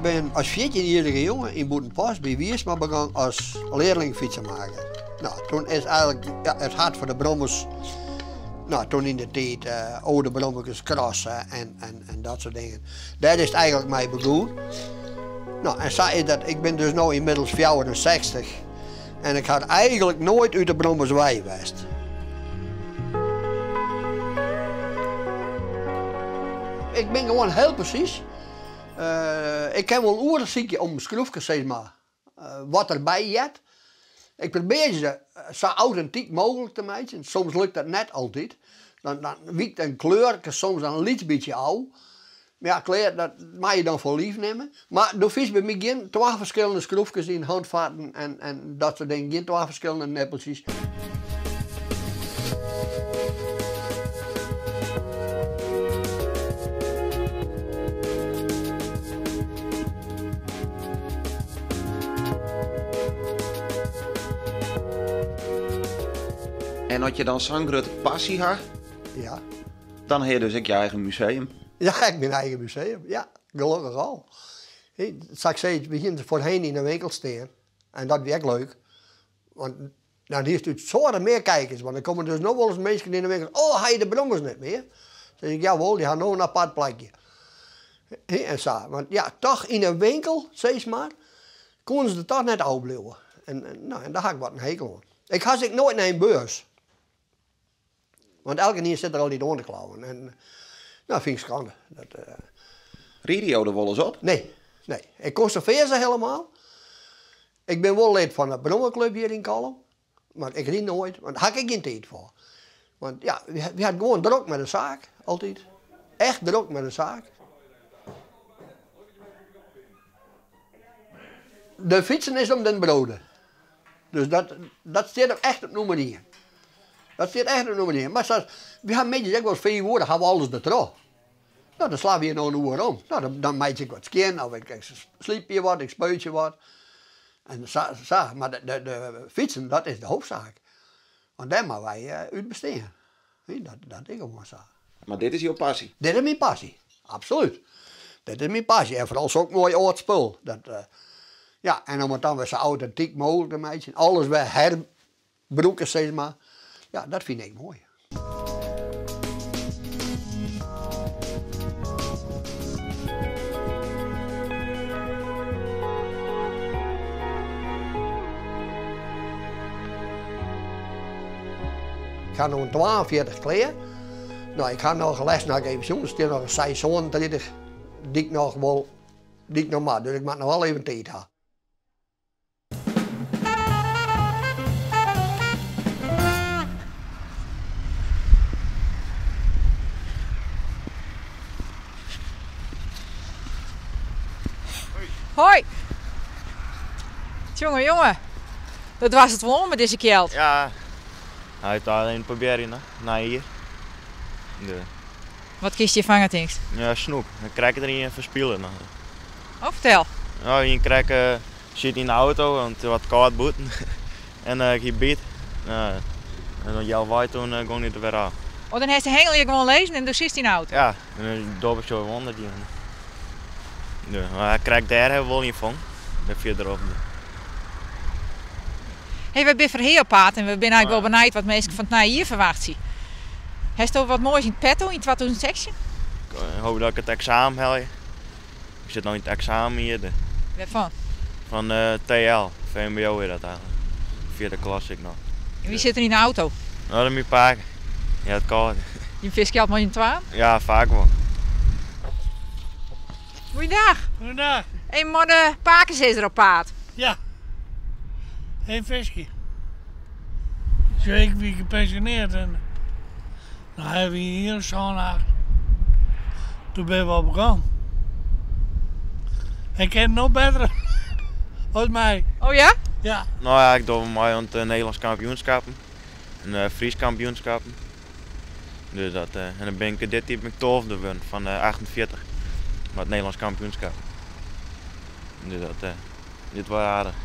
bin as fjirtjinjierrige jonge yn Bûtenpost by Wiersma begûn as learling fytsemaker. No, toen is eigenlik ja, it hart foar de brommers, no, toen yn de tiid âlde brommerkes crossen en, en, en dat soart dingen. Dêr is it eigenlik mei begûn. No, en sa is dat, ik bin dus no ynmiddels 64 en ik ha eigenlik noait út de brommers wei west. Ik bin gewoan hiel presys. Ik kin wol oeren sykje om skroefkes sis mar, wat derby heart. Ik probearje se sa autentyk mooglik te meitsjen. Soms lukt dat net altyd. Dan, dan wykt in kleurke soms in lyts bytsje ôf. Mar ja, klear, dat moatte je dan foar lief nimme. Mar do fynst by my gjin twa ferskillende skroefkes yn hantfatten en, en dat soart dingen. Gjin twa ferskillende nippeltsjes. En as je dan sa'n grutte passy ha, Ja. dan ha je dus ek je eigen museum. Ja, ik myn eigen museum. Ja, gelokkich al. Sa't ik sei, we hiene foarhinne yn de winkel stean. En dat wie ek leuk. Want dan hiest út soarte mear kijkers. Want der komme dus no wolris minsken yn de winkel. Oh, ha je de brommers net mear? Sis ik, jawol, dy ha no in apart plakje. En sa. Want ja, toch yn in winkel, sis mar, koene se der toch net ôfbliuwe. En, no, en dêr ha ik wat in hekel oan. Ik ha se ek noait nei in beurs. Want elkenien sit der altyd oan te klauwen. En no, fyn ik skande. Dat, Ride jo der wolris op? Nee, nee. Ik konserveer se helemaal. Ik bin wol lid fan de brommerklup hjir yn Kollum. Mar ik ryd noait, want dêr ha ik ek gjin tiid foar. Want ja, wy ha it gewoan drok mei de saak, altyd. Echt drok mei de saak. De fytsen is om den brode. Dus dat, dat stiet op echt op nûmer ien. Dat stiet echt op nûmer ien. Mar sa, wy ha middeis ek wolris 5 oere, ha we alles dertroch. No, dan slaan we no in oere om. No, dan, dan meitsje ik wat skjin, of ik, ik slypje wat, ik spuitsje wat. En sa, sa. Mar de, de, de fytsen, dat is de hoofdzaak. Want dêr moatte wy út bestean. Dat, dat is gewoan sa. Mar dit is jo passy? Dit is myn passy, absolút. Dit is myn passy. En foaral sok moai âld spul. Dat, ja, en om it dan wer sa autentyk mooglik te meitsjen, alles wer herbrûke, sis mar. Ja, dat fyn ik moai. Ik ha no in 42 klear. No, ik ha noch, lêsten ha ik even sjoen, der stean noch in 36 dy't ik noch wol, dy't ik noch moat. Dus ik moat noch wol even tiid ha. Hoi! Jonge, jonge. Dat was it wol mei dizze kjeld. Ja, hy het alleen probearjen, hè, nei jier. De. Wat kinst hjir fange, tinkst? Ja, snoek. Dan krij ik der ien ferspile. Oh, fertel. No, ien krij ik siet yn de auto, want it wat kâld bûten. En ik hie byt. En dan healwei toen gong hy der wer ôf. Oh, dan hast de hengel hjir gewoan lizzen en do sitst yn de auto? Ja, en dan doop ik zo ûnder dy. Ja, mar krij ik dêr ha wol ien fong, dêr fierderop. Hey, wy binne foar Hea op paad en we binne eigenlik wol benijd wat minsken fan it nije jier ferwachtsje. Hasto wat moais yn 't petto yn 2016? Ik hoop dat ik it eksamen helje. Ik sit no yn it eksamenjier. Wêrfan? Fan TL, VMBO is dat eigenlik. Fjirde klas sit ik no. En wie sit der yn de auto? No, dat is myn pake. Dy hat kâld. Jim fiskje altyd mei jim twaen? Ja, faak wol. Goeiedag. Goeiedag. Hey, mei de pakesizzer op paad? Ja. Even fiskje. Sjoch, ik wie gepensioneerd en dan hawwe wy in jier of sân, acht. Toen binne we op begûn. Hy kin it no better as my. Oh ja? Ja. No ja, ik doch wol mei oan it Nederlânsk kampioenskappen en de Frysk kampioenskappen. Dus dat, en dan bin ik dit jier bin ik tolfde wurden fan de 48 mei it Nederlânsk kampioenskap. Dus dat giet wol aardich.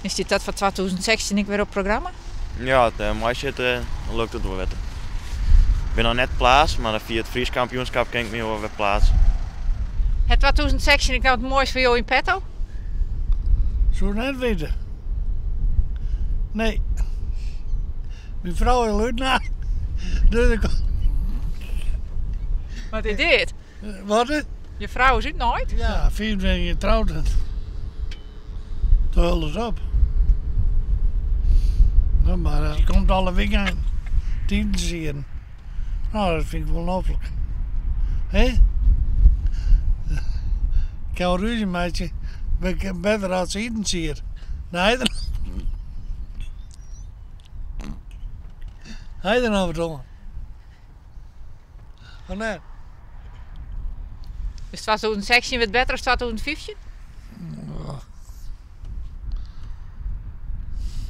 En stiet dat foar 2016 ek wer op programma? Ja, as it mei sit, dan lukt it wol better. Ik bin noch net pleatst, mar fia it Frysk kampioenskap kin ik my wol wer pleatse. Hat 2016 ek noch wat moais foar jo yn petto? Soe ik net witte. Nee. Myn frou is útnaaid. Dus ik. Wat is dit? Wat? Je frou is útnaaid? Ja, 25 jier troud. Toen hield it op. No, mar se komt alle wykeinen itensieden. No, dat fyn ik wol noflik. Hè? Ik kin wol rúzje meitsje, mar ik kin better as se itensiedt. Nee, der Ha je der noch wat oan? Of net? Dus 2016 wurdt better as 2015?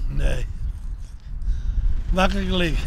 Nee. Wakker gelyk.